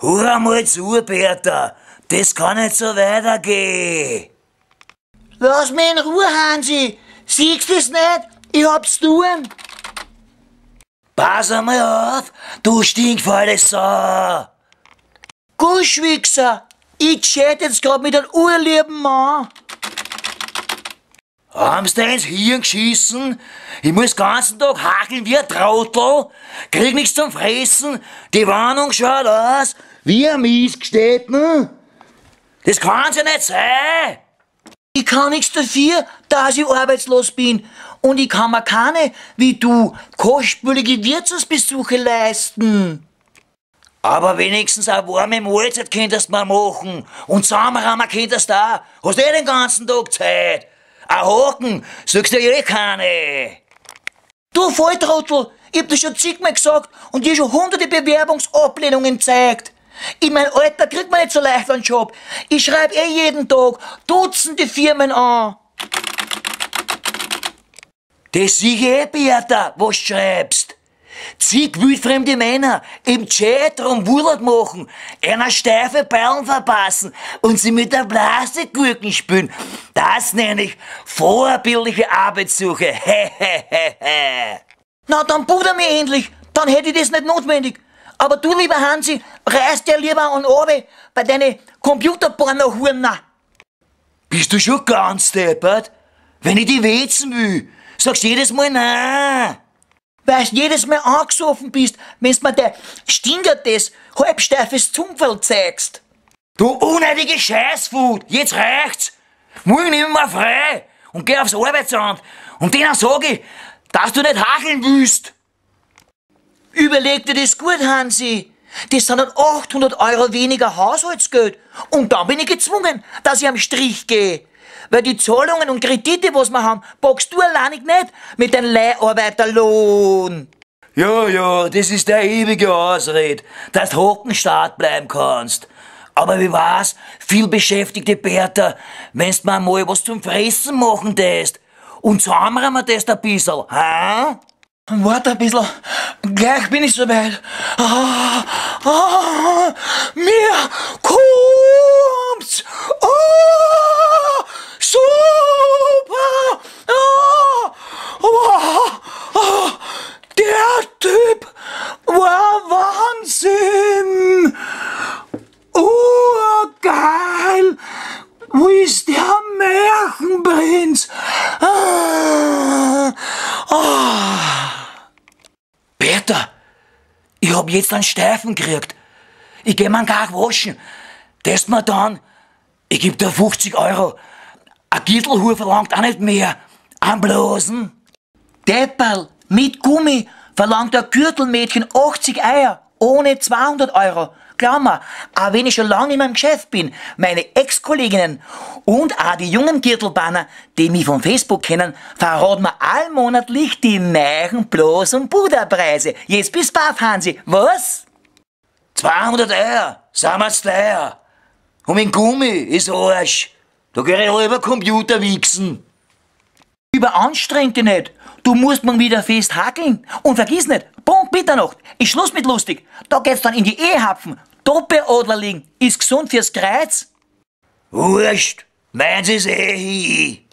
Hör mal zu, Bertha, das kann nicht so weitergehen. Lass mich in Ruhe, Hansi. Siehst du's nicht? Ich hab's tun. Pass einmal auf, du stinkfaule Sau. Guschwichser, ich chat jetzt grad mit einem urlieben Mann. Haben's dir ins Hirn geschissen? Ich muss den ganzen Tag hakeln wie ein Trottel, krieg nichts zum Fressen, die Warnung schaut aus wie ein Mistgestetten. Das kann's ja nicht sein. Ich kann nichts dafür, dass ich arbeitslos bin. Und ich kann mir keine, wie du, kostspielige Wirtshausbesuche leisten. Aber wenigstens eine warme Mahlzeit könntest du mir machen. Und zusammenrammen könntest du auch. Hast eh den ganzen Tag Zeit. Ein Haken, suchst du ja eh keine. Du Volltrottel, ich hab dir schon zigmal gesagt und dir schon hunderte Bewerbungsablehnungen gezeigt. In meinem Alter kriegt man nicht so leicht einen Job. Ich schreib eh jeden Tag Dutzende Firmen an. Das sieh ich eh, Bertha, was du schreibst. Zig wildfremde Männer im Chat rumwurlert machen, einer steife Ballen verpassen und sie mit der Plastikgurken spülen. Das nenne ich vorbildliche Arbeitssuche. Hehehehe. Na, dann puder mich endlich, dann hätte ich das nicht notwendig. Aber du, lieber Hansi, reiß dir lieber an oben bei deine Computerporno-Hurner. Bist du schon ganz deppert? Wenn ich die wetzen will, sagst jedes Mal nein. Weil's jedes Mal angesoffen bist, wenn's mir dein stingertes, halbsteifes Zungenfell zeigst. Du unnötige Scheißfood, jetzt reicht's. Morgen nehm ich mir frei und geh aufs Arbeitsamt und denen sag ich, dass du nicht hacheln willst. Überleg dir das gut, Hansi. Das sind dann 800 Euro weniger Haushaltsgeld. Und dann bin ich gezwungen, dass ich am Strich gehe. Weil die Zahlungen und Kredite, was wir haben, packst du alleinig nicht mit deinem Leiharbeiterlohn. Ja, ja, das ist der ewige Ausred, dass du Hockenstaat bleiben kannst. Aber wie war's, vielbeschäftigte Bertha, wenn's mir mal was zum Fressen machen tätst? Und zusammenräumen wir das ein bisschen, hä? Warte ein bisschen, gleich bin ich soweit. Ah, ah, mir kommt's! Ah, super! Ah, ah, ah, der Typ war Wahnsinn! Urgeil! Wo ist der Märchenprinz? Ah, ah. Bertha, ich hab jetzt einen Steifen gekriegt. Ich geh mir gar waschen. Das mir dann, ich geb dir 50 Euro. Ein Gürtelhur verlangt auch nicht mehr. Ein Blasen. Depperl, mit Gummi verlangt ein Gürtelmädchen 80 Eier, ohne 200 Euro. Glaub mir, auch wenn ich schon lange in meinem Geschäft bin, meine Ex-Kolleginnen und auch die jungen Gürtelbanner, die mich von Facebook kennen, verraten mir allmonatlich die neuen Blos- und Puderpreise. Jetzt bist baff, Hansi. Was? 200 Eier, sind wir's teuer. Und mit Gummi ist Arsch. Da geh ich lieber Computer wichsen. Überanstreng dich nicht. Du musst mal wieder fest hackeln. Und vergiss nicht, Punkt Mitternacht, ist Schluss mit lustig. Da geht's dann in die Ehehapfen. Doppeladlerling ist gesund fürs Kreuz. Wurscht, meins ist eh hin.